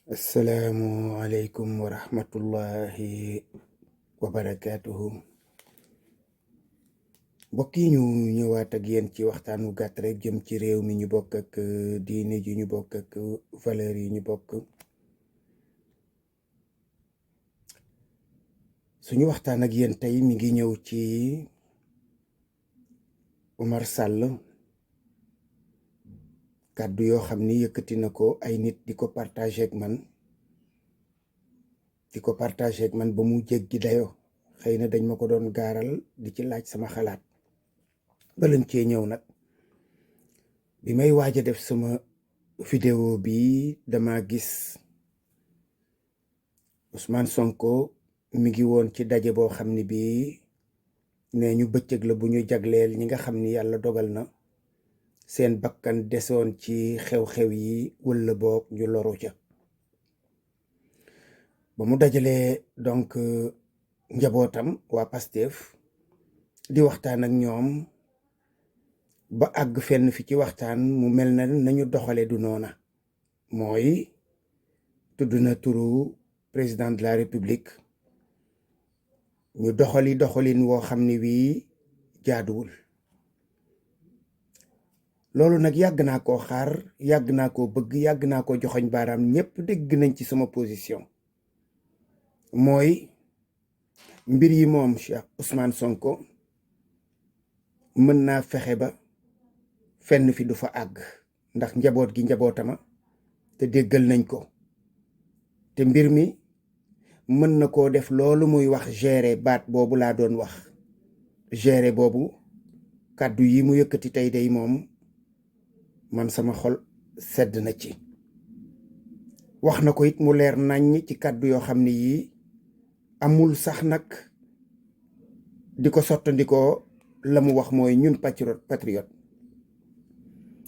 assalaamu aleykum wa rahmatullahi wa barakaatuhu. mbokk yi ñu ñëwaat ak yéen ci waxtaan wu gàtt rek jëm ci réew mi ñu bokk ak diine ji ñu bokk ak valeur yi ñu bokk. suñu waxtaan ak yéen tey mi ngi ñëw ci Omar Sall, kàddu yoo xam ni yëkkati na ko ay nit di ko partagé ak man ba mu jéggi dayo. xëy na dañ ma ko doon gaaral di ci laaj sama xalaat. balañ cee ñëw nag, bi may waaj a def sama vidéo bi dama gis Ousmane Sonko mi ngi woon ci daje boo xam ni bii nee ñu bëccëg la bu ñu jagleel ñi nga xam ni yàlla dogal na seen bakkan desoon ci xew-xew yi walla boog ñu loru ca. ba mu dajalee donc njabootam waa Pastef di waxtaan ak ñoom ba àgg fenn fi ci waxtaan mu mel na nañu doxale du noona. mooy tudd na turu président de la république, ñu doxalin woo xam ni wii jaaduwul. loolu nag yàgg naa koo xaar, yàgg naa koo bëgg, yàgg naa koo joxoñ baaraam. ñépp dégg nañ ci sama position. mooy mbir yi moom Cheikh Ousmane Sonko mën naa fexe ba fenn fi du fa àgg, ndax njaboot gi njabootama te déggal nañ ko. te mbir mi mën na koo def loolu muy wax gérer, baat boobu laa doon wax gérer boobu. kàddu yi mu yëkkati tey day moom man sama xol sedd na ci. wax na ko it mu leer naññ ci kàddu yoo xam ne yii amul sax nag di ko sottandikoo. la mu wax mooy ñun patriote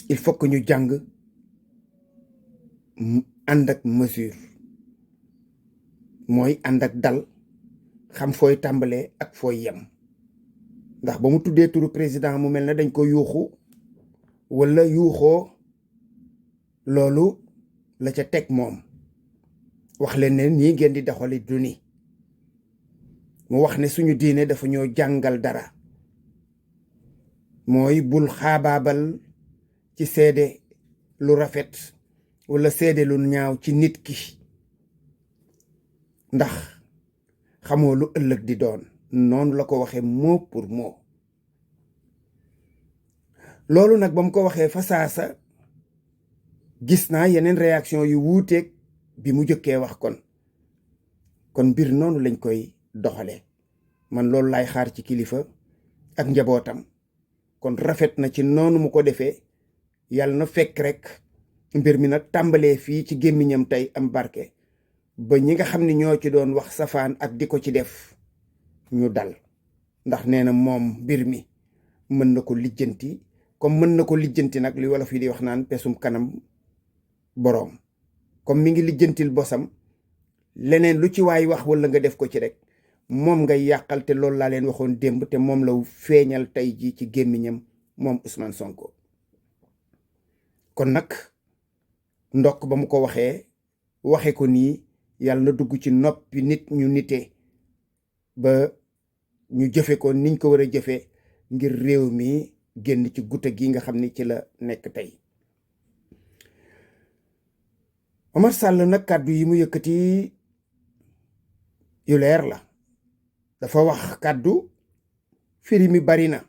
il faut que ñu jàng ànd ak mesure, mooy ànd ak dal, xam fooy tàmbalee ak fooy yem. ndax ba mu tuddee turu président mu mel ne dañ ko yuuxu walla yuuxoo. loolu la ca teg moom wax leen ne nii ngeen di doxali du ni. mu wax ne suñu diine dafa ñoo jàngal dara, mooy bul xaabaabal ci seede lu rafet walla seede lu ñaaw ci nit ki, ndax xamoo lu ëllëg di doon. noonu la ko waxee mot pour mot. loolu nag ba mu ko waxee fa saasa gis naa yeneen réaction yu wuuteeg bi mu jëkkee wax. kon mbir noonu lañ koy doxalee. man loolu laay xaar ci kilifa ak njabootam. kon rafet na ci noonu mu ko defee. yàlla na fekk rek mbir mi nag tàmbalee fii ci gémmiñam tey am barke, ba ñi nga xam ne ñoo ci doon wax safaan ak di ko ci def ñu dal. ndax nee na moom mbir mi mën na ko lijjanti, comme mën na ko lijjanti nag li wolof yi di wax naan pesum kanam boroom. comme mi ngi lijjantil bosam, leneen lu ci waay wax walla nga def ko ci rek moom ngay yàqal. te loolu laa leen waxoon démb, te moom la feeñal tey ji ci gémmiñam moom Ousmane Sonko. kon nag ndokk ba mu ko waxe ko nii, yàlla na dugg ci noppi nit ñu nite ba ñu jëfe ko niñ ko war a jëfe, ngir réew mi génn ci guta gi nga xam ni ci la nekk tey. Omar Sall nag kàddu yi mu yëkkati yu leer la. dafa wax kàddu, firi mi bari na.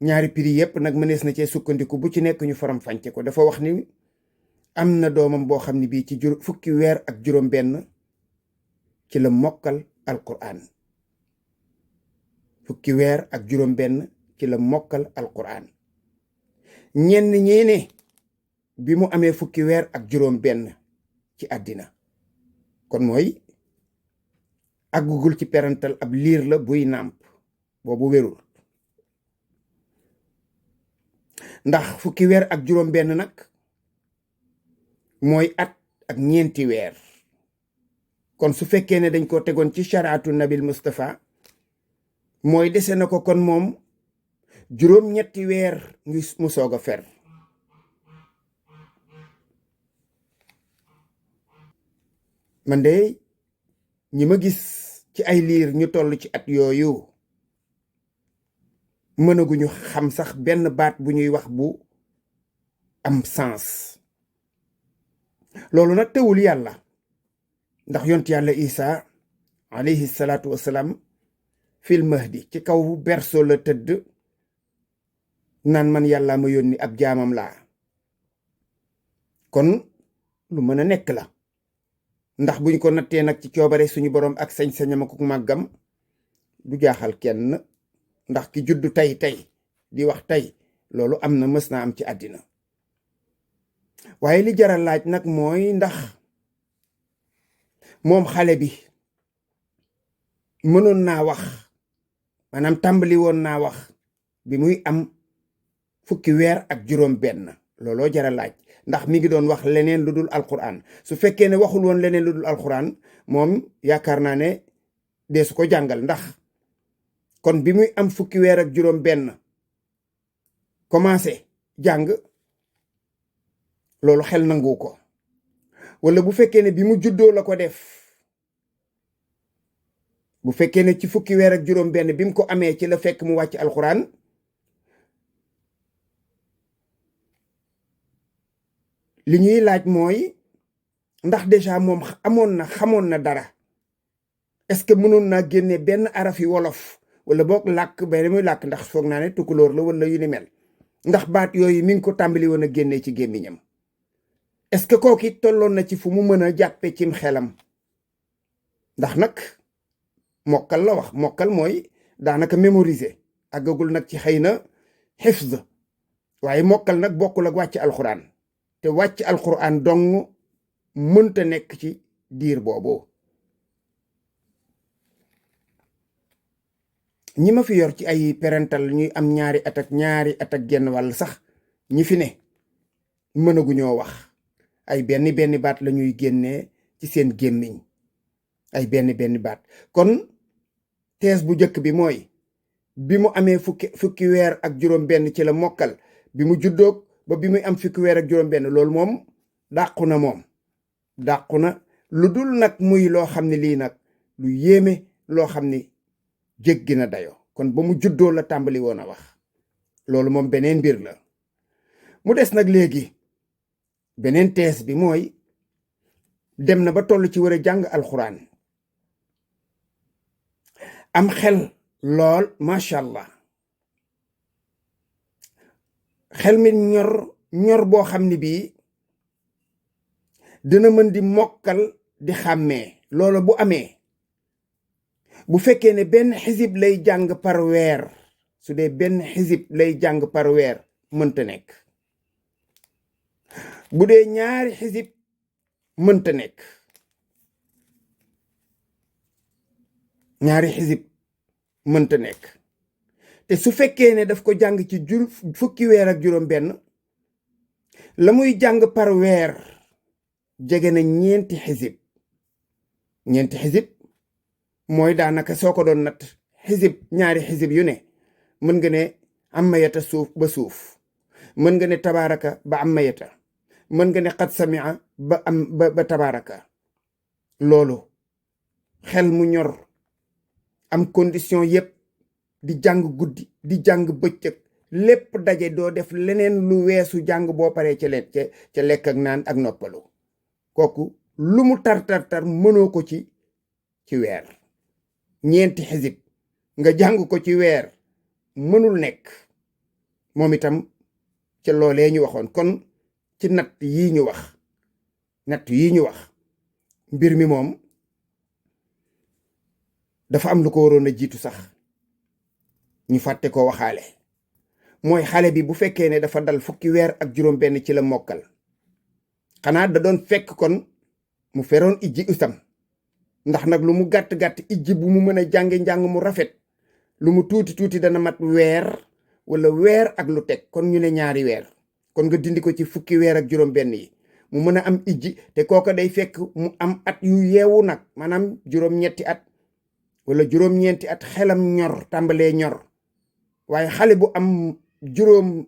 ñaari piri yépp nag mënees na cee sukkandiku, bu ci nekk ñu faram fànce ko. dafa wax ni am na doomam boo xam ne bii ci fukki weer ak juróom benn ci la mokkal alquran. fukki weer ak juróom benn ci la mokkal alquran. ñenn ñi ne bi mu amee fukki weer ak juróom benn ci àddina. kon mooy àggugul ci parental, ab liir la buy nàmp, boobu wérul. ndax fukki weer ak juróom benn nag mooy at ak ñeenti weer. kon su fekkee ne dañ ko tegoon ci sharaatu nabil Mustafa, mooy dese na ko kon moom juróom-ñetti weer mu soog a fer. man de ñi ma gis ci ay liir ñu toll ci at yooyu mënaguñu xam sax benn baat bu ñuy wax bu am sens. loolu nag teewul yàlla, ndax yont yàlla Isa alayhi salaatu wasalaam fil mahdi ci kaw berso la tëdd naan man yàlla ma yónni ab jaamam laa. kon lu mën a nekk la, ndax buñ ko nattee nag ci coobare suñu borom ak sañ-sañam ak màggam du jaaxal kenn, ndax ki juddu tey di wax tey loolu am na, mës naa am ci àddina. waaye li jaral laaj nag mooy ndax moom xale bi mënoon naa wax, maanaam tàmbali woon naa wax bi muy am fukki weer ak juróom benn. looloo jaral laaj, ndax mi ngi doon wax leneen lu dul alquran. su fekkee ne waxul woon leneen lu dul alquran moom yaakaar naa ne dee su ko jàngal, ndax kon bi muy am fukki weer ak juróom benn commencé jàng, loolu xel nangu ko. wala bu fekkee ne bi mu juddoo la ko def, bu fekkee ne ci fukki weer ak juróom benn bi mu ko amee ci la fekk mu wàcc alquran, li ñuy laaj mooy ndax déjà moom xamoon na dara. est-ce que mënoon naa génne benn arafi wolof wala boog làkk benn muy làkk, ndax foog naa ne tukulóor la wala yu ni mel, ndax baat yooyu mi ngi ko tàmbali woon a génnee ci gémmiñam. est-ce que kooku it tolloon na ci fu mu mën a jàppe cim xelam? ndax nag mokkal la wax, mokkal mooy daanaka mémoriser, àggagul nag ci xëy na xifz, waaye mokkal nag bokkul ak wàcc alxuraan. te wàcc alxuraan dong mënta nekk ci diir boobu. ñi ma fi yor ci ay parental ñuy am ñaari at ak genn wàll sax, ñi fi ne mënaguñoo wax. ay benn baat la ñuy génnee ci seen gémmiñ, ay benn baat. kon thèse bu njëkk bi mooy bi mu amee fukki weer ak juróom benn ci la mokkal, bi mu juddoog ba bi muy am fukki weer ak juróom benn, loolu moom dàqu na lu dul nag muy loo xam ne lii nag lu yéeme, loo xam ni jéggi na dayo. kon ba mu juddoo la tàmbali woon a wax, loolu moom beneen mbir la. mu des nag léegi beneen thèse bi mooy dem na ba toll ci war a jàng alxuraan, am xel lool macha allah, xel mi ñor boo xam ne bii dina mën di mokkal di xàmmee. loolu bu amee, bu fekkee ne benn xisib lay jàng par weer, su dee benn xisib lay jàng par weer mënta nekk. bu dee ñaari xisib mënta nekk, ñaari xisib mënta nekk. te su fekkee ne daf ko jàng ci fukki weer ak juróom benn, la muy jàng par weer jege na ñeenti xisib. mooy daanaka soo ko doon natt xisib, ñaari xisib yu ne mën nga ne amayata suuf ba suuf, mën nga ne tabaaraka ba amayata, mën nga ne xat samia ba tabaaraka. loolu xel mu ñor, am condition yépp, di jàng guddi di jàng bëccëg, lépp daje, doo def leneen lu weesu jàng boo paree ca lekk ak naan ak noppalu. kooku lu mu tar mënoo ko ci weer. ñeenti xisib nga jàng ko ci weer mënul nekk. moom itam ca loolee ñu waxoon. kon ci natt yii ñu wax mbir mi moom dafa am lu ko waroon a jiitu sax, ñu fàtte ko waxaale. mooy xale bi bu fekkee ne dafa dal fukki weer ak juróom benn ci la mokkal, xanaa da doon fekk kon mu feroon ijji usam. ndax nag lu mu gàtt ijji bu mu mën a jànge njàng mu rafet, lu mu tuuti dana mat weer wala weer ak lu teg. kon ñu ne ñaari weer, kon nga dindi ko ci fukki weer ak juróom benn yi, mu mën a am ijji. te kooka day fekk mu am at yu yeewu nag, maanaam juróom-ñetti at wala juróom-ñeenti at, xelam ñor, tàmbalee ñor. waaye xale bu am juróom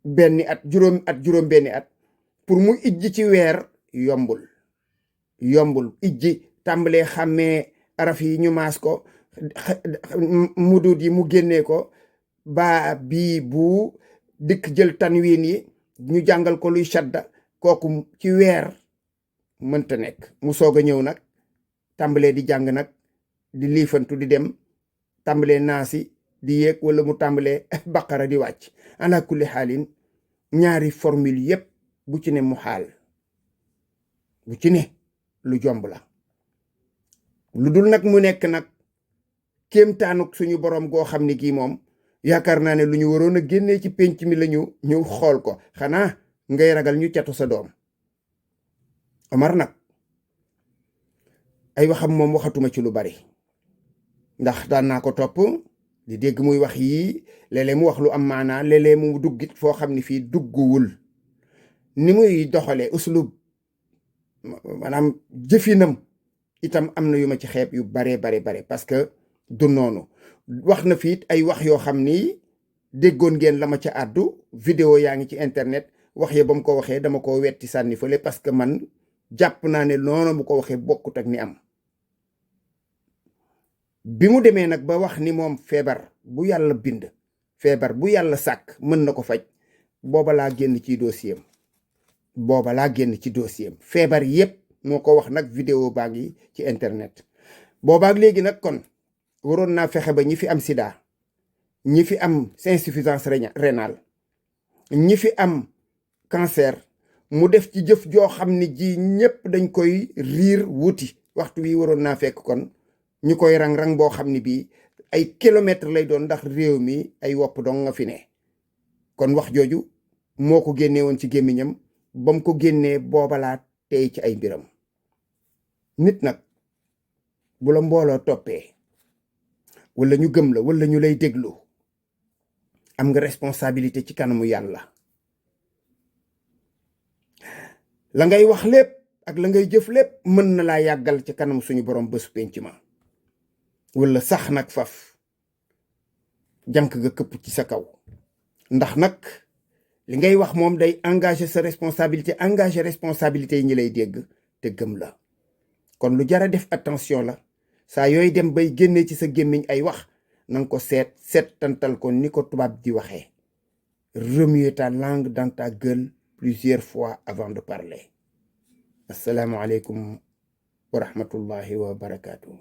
benni at pour mu ijji ci weer yombul. yombul. ijji tàmbalee xàmmee araf yi ñu maas ko, mudud yi mu génnee ko, baa bii bu dikk jël tanwin yi ñu jàngal ko luy shadda, kooku ci weer mënta nekk. mu soog a ñëw nag tàmbalee di jàng nag di liifantu di dem, tàmbalee naasi di yéeg, wala mu tàmbalee baqara di wàcc. ala kulli xaalin ñaari formule yépp bu ci ne mu xaal, bu ci ne lu jomb la. lu dul nag mu nekk nag kéemtaanuk suñu borom goo xam ne kii moom yaakaar naa ne lu ñu waroon a génnee ci pénc mi lañu ñëw xool ko. xanaa ngay ragal ñu catu sa doom. Omar nag ay waxam moom waxatuma ci lu bari, ndax daan naa ko topp di dégg muy wax yii, léeg-léeg mu wax lu am maanaa, léeg-léeg mu duggit foo xam ne fii dugguwul. ni muy doxalee uslub, maanaam jëfinam itam am na yu ma ci xeeb yu bare parce que du noonu. wax na fiit ay wax yoo xam ni déggoon ngeen la ma ca àddu, vidéo yaa ngi ci internet. wax ya ba mu ko waxee dama ko wetti sànni fële, parce que man jàpp naa ne noonu mu ko waxee bokkut ak ni am. bi mu demee nag ba wax ni moom feebar bu yàlla bind, feebar bu yàlla sàkk mën na ko faj, booba laa génn ci dossier am. feebar yépp moo ko wax nag, vidéo baa ngi ci internet. boobaak léegi nag kon waroon naa fexe ba ñi fi am sida, ñi fi am insuffisance rénale, ñi fi am cancer, mu def ci jëf joo xam ne ji ñépp dañ koy riir wuti. waxtu wi waroon naa fekk kon ñu koy rang-rang boo xam ne bii ay kilomètres lay doon, ndax réew mi ay wopp dong nga fi ne. kon wax jooju moo ko génnee woon ci gémmiñam, ba mu ko génnee boobalaat tey ci ay mbiram. nit nag bu la mbooloo toppee, wala ñu gëm la, wala ñu lay déglu, am nga responsabilité ci kanamu yàlla. la ngay wax lépp ak la ngay jëf lépp mën na laa yàggal ci kanam suñu borom bésu penc ma, wala sax nag faf jànk nga këpp ci sa kaw. ndax nag li ngay wax moom day engagé sa responsabilité, engagé responsabilité yi ñi lay dégg te gëm la. kon lu jara def attention la. saa yooy dem bay génnee ci sa gémmiñ ay wax, nanga ko seetantal ko ni ko tubaab di waxee. remuer ta langue dans ta gueule plusieurs fois avant de parler. assalaamu aleykum wa rahmatullahi wa barakatuh.